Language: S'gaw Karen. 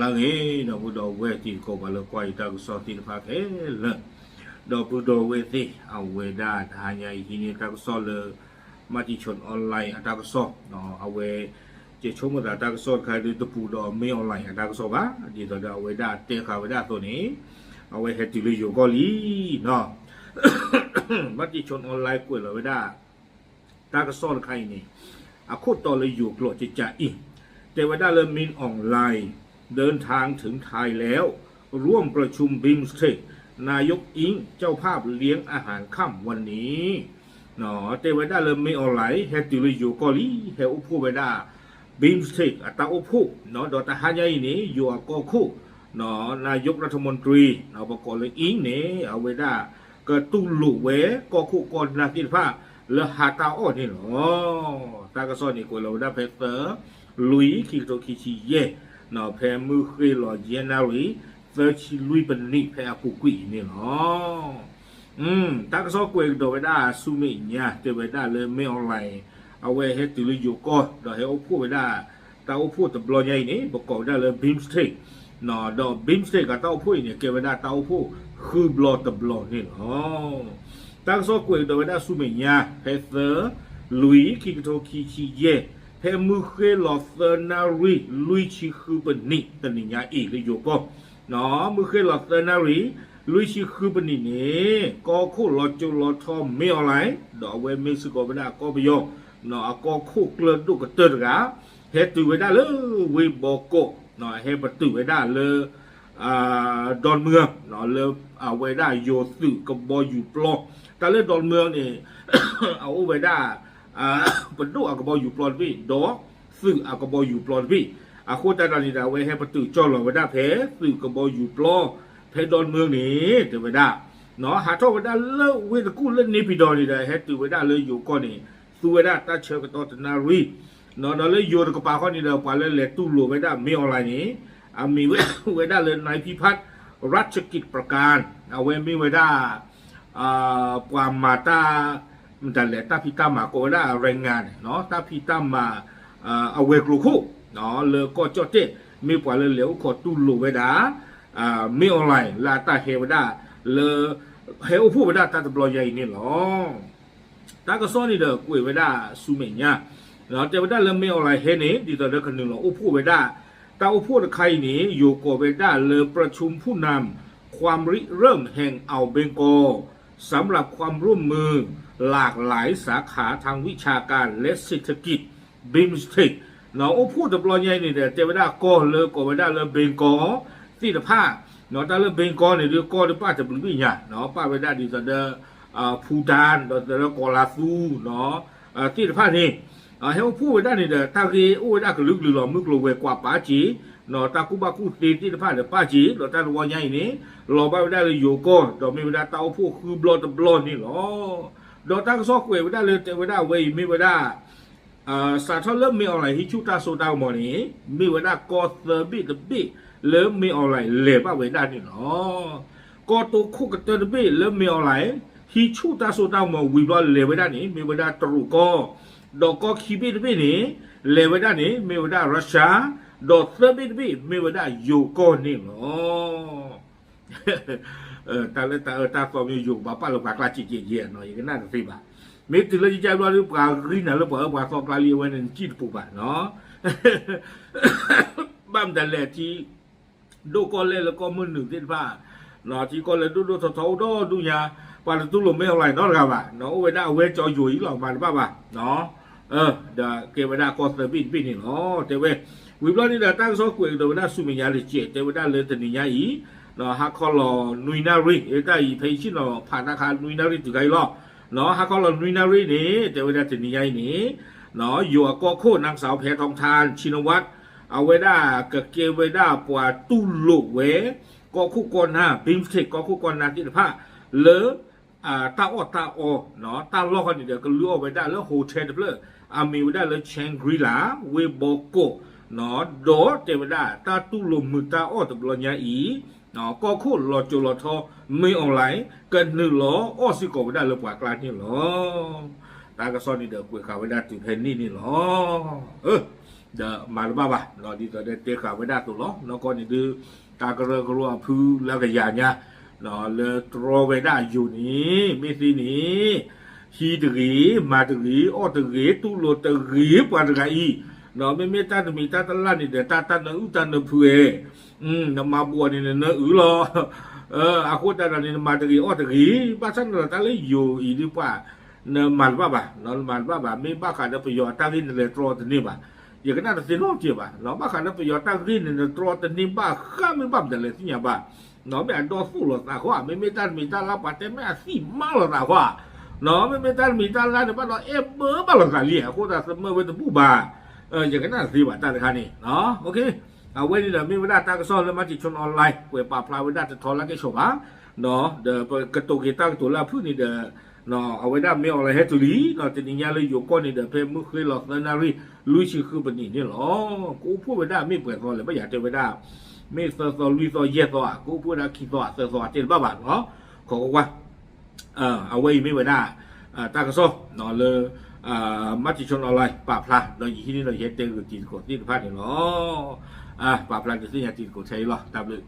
လၢအဂ့ၤ ဒီပုၢ်ဒီဝဲၢ်တံၤသကိး ပှၤလၢကွၢ်ယတၢ်ကစီၣ်သ့ၣ်တဖၣ်ခဲလၢာ်, ဒီပုၢ်ဒီဝဲၢ်သ့ၣ် အဝဲဒၣ်တဟါညါအံၤ ဟံးန့ၢ်တၢ်ကစီၣ်လၢ Matichon Online အတၢ်ကစီၣ်, အဝဲ ယဆိကမိၣ်သးတၢ်ကစီၣ်တခါဒုး တပူၤဒီးမ့ၢ် online အတၢ်ကစီၣ်ဘၣ်, ဒ်သိးဒီးအဝဲဒၣ်တဲဃာ်ဝဲဒၣ်အသိးန့ၣ် အဝဲဟဲတုၤလၢယိၤကီၢ်လံ. Matichon Online ကွဲးလီၤဝဲဒၣ် တၢ်ကစီၣ်တခါအံၤန့ၣ် အခိၣ်တီလၢယိၤကျိာ်ကကးအံၤ တဲဝဲဒၣ်လၢ Min Aung Hlaing เดินทางถึงไทยแล้ว ร่วมประชุม BIMSTEC นายกอิ๊งเจ้าภาพเลี้ยงอาหารค่ำวันนี้ တဲဝဲဒၣ်လၢ Min Aung Hlaing ဟဲတုၤလၢယိၤကီၢ်လံ ဟဲအိၣ်ဖှိၣ်ဝဲဒၣ် BIMSTEC အတၢ်အိၣ်ဖှိၣ်, ဒီးတဟါညါအံၤန့ၣ် ယိၤအကီၢ်ခိၣ် นายกรัฐมนตรี ပကိးလၢ Ing န့ၣ် အဝဲဒၣ်ကတူၢ်လိာ်ဝဲကီၢ်ခိၣ်ကီၢ်နၢ်သ့ၣ်တဖၣ်လၢဟးတၢ်အီၣ်န့ၣ်လီၤ. တၢ်ကစီၣ်န့ၣ်ကွဲးလီၤဝဲဒၣ်ဖဲသၢ လွံၢ် ခံကထိခံဆံယဲၢ်, ဖဲမုၢ်ဃ့လီၤယဲၢ်နၣ်ရံၣ် သၢဆံလွံၢ်ပနံး ဖဲအပူၤကွံာ်အံၤန့ၣ်လီၤ. တၢ်ကစီၣ်ကွဲးကဒီးဝဲဒၣ်ဆူမဲာ်ညါ တဲဝဲဒၣ်လၢ Min Aung Hlaing အဝဲဟဲတုၤလၢယိၤကီၢ် ဒီးဟဲအိၣ်ဖှိၣ်ဝဲဒၣ် တၢ်အိၣ်ဖှိၣ်တဘျီညါအံၤန့ၣ် ပကိးဝဲဒၣ်လၢ BIMSTEC, ဒီး BIMSTEC အတၢ်အိၣ်ဖှိၣ်အံၤန့ၣ် ကဲဝဲဒၣ်တၢ်အိၣ်ဖှိၣ်ဃုဘျီတဘျီန့ၣ်လီၤ. တၢ်ကစီၣ်ကွဲးကဒီးဝဲဒၣ်ဆူမဲာ်ညါ ဖဲသၢ လွံၢ် ခံကထိခံဆံယဲၢ်, ဖဲမုၢ်ဃ့လီၤသၢနၣ်ရံၣ်လွံၢ်ဆံဃုပနံး တနံၤညါအံၤလၢယိၤကီၢ်, မုၢ်ဃ့လီၤသၢနၣ်ရံၣ် လွံၢ်ဆံဃုပနံးန့ၣ် ကီၢ်ခိၣ်လီၤစိၤလီၤထီ Min Aung Hlaing ဒီးအဝဲမ့ၢ်စ့ၢ်ကီးဝဲဒၣ်အကီၢ်ပယီၤ အကီၢ်ခိၣ်ကျၢၢ်ဒိၣ်ကတၢၢ်တဂၤ ဟဲတုၤဝဲဒၣ်လၢဝ့ၢ်ဘီကီး, ဟဲပတုာ်ဝဲဒၣ်လၢ ဒိမၢ လၢအဝဲဒၣ်ယိၤသုးကဘီယူၤပျီ, တၢ်လၢဒိမၢန့ၣ် အအိၣ်ဝဲဒၣ် ပဒိၣ်အကဘီယူၤပျီတဘ့ၣ် ဒီးသုးအကဘီယူၤပျီတဘ့ၣ်, အဃိသတးဒီးန့ၣ်ဒီး အဝဲဟဲပတုာ်ကၠီၣ်လီၤဝဲဒၣ်ဖဲသုးကဘီယူၤပျီ ဖဲဒိမၢန့ၣ် တဲဝဲဒၣ် ဟးထီၣ်ဝဲဒၣ်လၢဝ့ၢ်တကူၣ်လၢန့ၣ်ဖံးဒီးန့ၣ်ဒီး ဟဲတုၤဝဲဒၣ်လၢယိၤကီၢ်န့ၣ် သူဝဲဒၣ်တၢ်ဆၢကတီၢ်တနၣ်ရံၣ်, ဒီးလၢယိၤတကပၤဃီန့ၣ်ဒီး ပှၤလၢလဲၤတူၢ်လိာ်ဝဲဒၣ် Min Aung Hlaing န့ၣ် အမံၤဝဲဒၣ်လၢ นายพิพัฒน์ รัชกิจประการ အဝဲမ့ၢ်ဝဲဒၣ် ပှၤမၤတၢ် မတၤလဲၣ် တၢ်ဖံးတၢ်မၤကိးဝဲဒၣ် แรงงาน န့ၣ် တၢ်ဖံးတၢ်မၤ အဝဲၤကျိၤခိၣ် လၢကီၢ်ကၠီၣ်တဲၣ် မ့ၢ်ပှၤလၢလဲၤအိၣ်ခိးတူၢ်လိာ်ဝဲဒၣ် Min Aung Hlaing လၢအတၢ်ဟဲဝဲဒၣ်လၢ ဟဲအိၣ်ဖှိၣ်ဝဲဒၣ်တၢ်တဘျီညါအံၤန့ၣ်လီၤ. တၢ်ကစီၣ်န့ၣ်ဒီးကွဲးဝဲဒၣ်ဆူမဲာ်ညါ တဲဝဲဒၣ်လၢ Min Aung Hlaing ဟဲန့ၣ် ဒ်သိးဒီးကနုာ်လီၤအိၣ်ဖှိၣ်ဝဲဒၣ် တၢ်အိၣ်ဖှိၣ်တခါအံၤန့ၣ် ယိၤကိးဝဲဒၣ်လၢ ประชุมผู้นำความริเริ่มแห่งอ่าวเบงกอล สำหรับความร่วมมือหลากหลายสาขาทางวิชาการและเศรษฐกิจ BIMSTEC အိၣ်ဖှိၣ်တဘျီညါအံၤန့ၣ်ဒီး တဲဝဲဒၣ်ကီၢ်လၢကိးဝဲဒၣ်လၢ Bangkok သ့ၣ်တဖၣ်, တၢ်လၢ Bangkok န့ၣ်ဒီး ကီၢ်ဒီးပၢ်တဘျုးဘ့ၣ်ညါ, ပၣ်ဝဲဒၣ်ဒ်သိးဒီး Bhutan ဒီးသိးဒီးကီၤလၤသူ သ့ၣ်တဖၣ်န့ၣ် ဟဲအိၣ်ဖှိၣ်ဝဲဒၣ်န့ၣ်ဒီး တၢ်ဂ့ၢ်အိၣ်ဝဲဒၣ်ကလုာ်ကလုာ်လီၤ, မုၢ်ကျိၤဝဲၤကွာ်ပာ်စ့ၢ်, တၢ်ကူၣ်ဘၣ်ကူၣ်သ့သ့ၣ်တဖၣ်ဒီးပာ်စ့ၢ်, ဒီးတၢ်တဝီညါအံၤန့ၣ် လီၤဘၣ်ဝဲဒၣ်လၢယိၤကီၢ် ဒီးမ့ၢ်ဝဲဒၣ်တၢ်အိၣ်ဖှိၣ်ဃုဘျီတဘျီန့ၣ်လီၤ. ဒီးတၢ်ကစီၣ်ကွဲးဝဲဒၣ်လၢတဲဝဲဒၣ်အဝဲအံၤမ့ၢ်ဝဲဒၣ် စးထီၣ်လၢ Min Aung Hlaing ဟံးဆူၣ်တၢ်စိတၢ်ကမီၤန့ၣ် မ့ၢ်ဝဲဒၣ်ကီၢ်သၢဘ့ၣ်တဘ့ၣ်လၢ Min Aung Hlaing လဲၤဘၣ်ဝဲဒၣ်န့ၣ်လီၤ. ကီၢ်တိခိၣ်ကတၢၢ်တဘ့ၣ်လၢ Min Aung Hlaing ဟံးဆူၣ်တၢ်စိတၢ်ကမီၤဝံၤဘျီလဲၤဝဲဒၣ်န့ၣ် မ့ၢ်ဝဲဒၣ်တရူးကီၢ်, ဒီးကီၢ်ခံဘ့ၣ်တဘ့ၣ်န့ၣ် လဲၤဝဲဒၣ်န့ၣ် မ့ၢ်ဝဲဒၣ် Russia, ဒီးသၢဘ့ၣ်တဘ့ၣ် မ့ၢ်ဝဲဒၣ်ယိၤကီၢ်န့ၣ်လီၤ. တၢ်လၢတၢ်အၢတၢ်သီမ့ၢ်ယိၤကဘၣ်ပာ်လၢပှၤကျါစ့ၢ်ကီးယဲၢ်နီၤ ယကနၣ်တသ့ဘၣ်. မ့ၢ်တုၤလၢယကဲဘျီဒီး ပှၤဂံၢ်နၤလၢပှၤအၢပှၤသီကျါလံ အဝဲန့ၣ်နစံၣ်တပူၤဘၣ်နီၤ. ဘၣ်မတၤလဲၣ်ထံ ဒိၣ်ကီၢ်လဲၢ်လၢကီၢ်မုၢ်နုာ်သ့ၣ်တဖၣ် ထံကီၢ်လၢဒိၣ်ဒိၣ်ထီထီအိၣ်ဒီဒူၣ်ညါ ပှၤတတူၢ်လိာ် Min Aung Hlaing နီတဂၤဘၣ်, အိၣ်ဝဲဒၣ်အဝဲကၠီယိၤအံၤလီၤ မၤတဘၣ်ဘၣ်. ဒီးကဲဝဲဒၣ်ကီၢ်သၢဘ့ၣ်တဘ့ၣ်န့ၣ်လီၤ တဲဝဲ. ဝံၤဘျီန့ၣ်ဒီး တၢ်ကစီၣ်ကွဲးကဒီးဝဲဒၣ်ဆူမဲာ်ညါတကဲး တဲဝဲဒၣ်လၢတနံၤညါအံၤ ဟါခီလီၤနွံနၣ်ရံၣ် တၢ်အံၤဖဲယဆ့ၣ်နီၤဖးတၢ်ခါနွံနၣ်ရံၣ်တုၤခါအံၤလီၤ. ဟါခီလီၤနွံနၣ်ရံၣ်န့ၣ် တဲဝဲဒၣ်တနံၤညါအံၤန့ၣ် ယိၤအကီၢ်ခိၣ် นางสาว แพทองธาร ชินวัตร အဝဲဒၣ်ကကဲဝဲဒၣ်ပှၤတူၢ်လိာ်ဝဲ ကီၢ်ခိၣ်ကီၢ်နၢ် BIMSTEC ကီၢ်ခိၣ်ကီၢ်နၢ်သ့ၣ်တဖၣ်လၢ တၢ်အီၣ်တၢ်အီ တၢ်လီၢ်ဃီန့ၣ်ဒီး ကလုၢ်အီၣ်ဝဲဒၣ်လၢ hotel တဖျၢၣ် အမံၤဝဲဒၣ်လၢ Shangri-La ဝ့ၢ်ဘီကီး ဒီးတဲဝဲဒၣ်တၢ်တူၢ်လိာ်မုာ်တၢ်အီၣ်တဘျီညါအံၤ ကီၢ်ခိၣ်လီၤစိၤလီၤထီ Min Aung Hlaing ကနုာ်လီၤအီၣ်စ့ၢ်ကီးဝဲဒၣ်လၢပှၤကျါန့ၣ်လီၤ. တၢ်ကစီၣ်န့ၣ်ဒီးကွဲးဃာ်ဝဲဒၣ်တုၤဖဲန့ၣ်န့ၣ်လီၤ. ဒီးမၤတဘၣ်ဘၣ်, ဒ်သိးဒီးတဲဃာ်ဝဲဒၣ်အသိးလီၤ. နီၢ်ကီၢ်န့ၣ်ဒုး တၢ်ကရၢကရိအဖုလၢကယၤညါ လၢတြီဝဲဒၣ်ယိၤန့ၣ် မ့ၢ်သ့န့ၣ် ဟံးတဂ့ၤ, မၤတဂ့ၤ, အီၣ်တဂ့ၤ, တူၢ်လိာ်တဂ့ၤ ပှၤတဂၤအံၤ, မ့မ့ၢ်တၢ်တမံၤတၢ်တလၢ်န့ၣ်ဒီး တၢ်တၢ်နၢအုၣ်တၢ်နၢဖုအဲ နမၤဘှီးန့ၣ် နနၢအုၣ်လီၤ. အဃိသတးဒီးန့ၣ် နမၤတဂ့ၤအီၣ်တဂ့ၤ, ဘၣ်ဆၣ်န့ၣ်ဒီးတၢ်လၢယိၤအံၤဒုးပှၤ နမၤတဘၣ်ဘၣ်, နမၤတဘၣ်ဘၣ်, မ့ၢ်ဘၣ်ဃးဒီးပယီၤအတၢ်ဂ့ၢ်နလဲၤတြီတန့ၢ်ဘၣ်. ယကနၣ်တသ့နီတစဲးဘၣ်, ဘၣ်ဃးဒီးပယီၤတၢ်ဂ့ၢ်န့ၣ် နတြီတန့ၢ်ဘၣ်ဃၣ်မ့ၢ်ဘၣ်မတၤလဲၣ်သ့ၣ်ညါဘၣ်. မ့ၢ်အဒီသူၣ်လီၤသးဃီဧါ, မ့မ့ၢ်တၢ်တမံၤတၢ်လၢ်ပှၤတဲမ့ၢ်အသံၣ်မါလီၤသးဃီဧါ, မ့မ့ၢ်တၢ်တမံၤတၢ်လၢ်န့ၣ်ဘၣ်ဒီးအဲၣ်ဘၢဘၣ်လီၤသးလံ, အဃိသတးသမၢဝဲတဘူၣ်ဘၣ်. ယကနၣ်တသ့ဘၣ်တၢ်တခါန့ၣ်. အဝဲန့ၣ်ဒီးမ့ၢ်ဝဲဒၣ်တၢ်ကစီၣ်လၢ Matichon Online ကွဲးပာ်ဖျါဝဲဒၣ်တထီလၢကဲၣ်ဆိးဘၣ်, ဒီးပကတိၤက့ၤတၢ်ကတိၤလၢအဖုၣ်န့ၣ်ဒီး အဝဲဒၣ်မ့ၢ်အီၤလၢဟဲတုၤလံ, တနံၤညါလၢယိၤကီၢ်န့ၣ်ဒီး ဖဲမုၢ်ဃ့လီၤသၢနၣ်ရံၣ်လွံၢ်ဆံဃုပနံးန့ၣ်လီၤ. ကအိၣ်ဖှိၣ်ဝဲဒၣ်မ့ၢ်ပှဲၤသီလဲၣ်, ဘၣ်ယၤတဲဝဲဒၣ် မ့ၢ်သၢသီလွံၢ်သီယဲၢ်သီဧါ, ကအိၣ်ဖှိၣ်ဝဲဒၣ်ခံသီဧါသၢသီဧါ တဲတဘၣ်ဘၣ်လီၤ. ခိးကွၢ်ကွၢ် အဝဲအံၤမ့ၢ်ဝဲဒၣ် တၢ်ကစီၣ်လၢ Matichon Online ပာ်ဖျါ ဒီးယဟံးန့ၢ်ဒီးယဟဲတဲဂုာ်တံၤသကိးသ့ၣ်တဖၣ်န့ၣ်လီၤ. ပာ်ဖျါဒုးသ့ၣ်ညါတံၤသကိးထဲအံၤလီၤ. တၢ်ဘျုး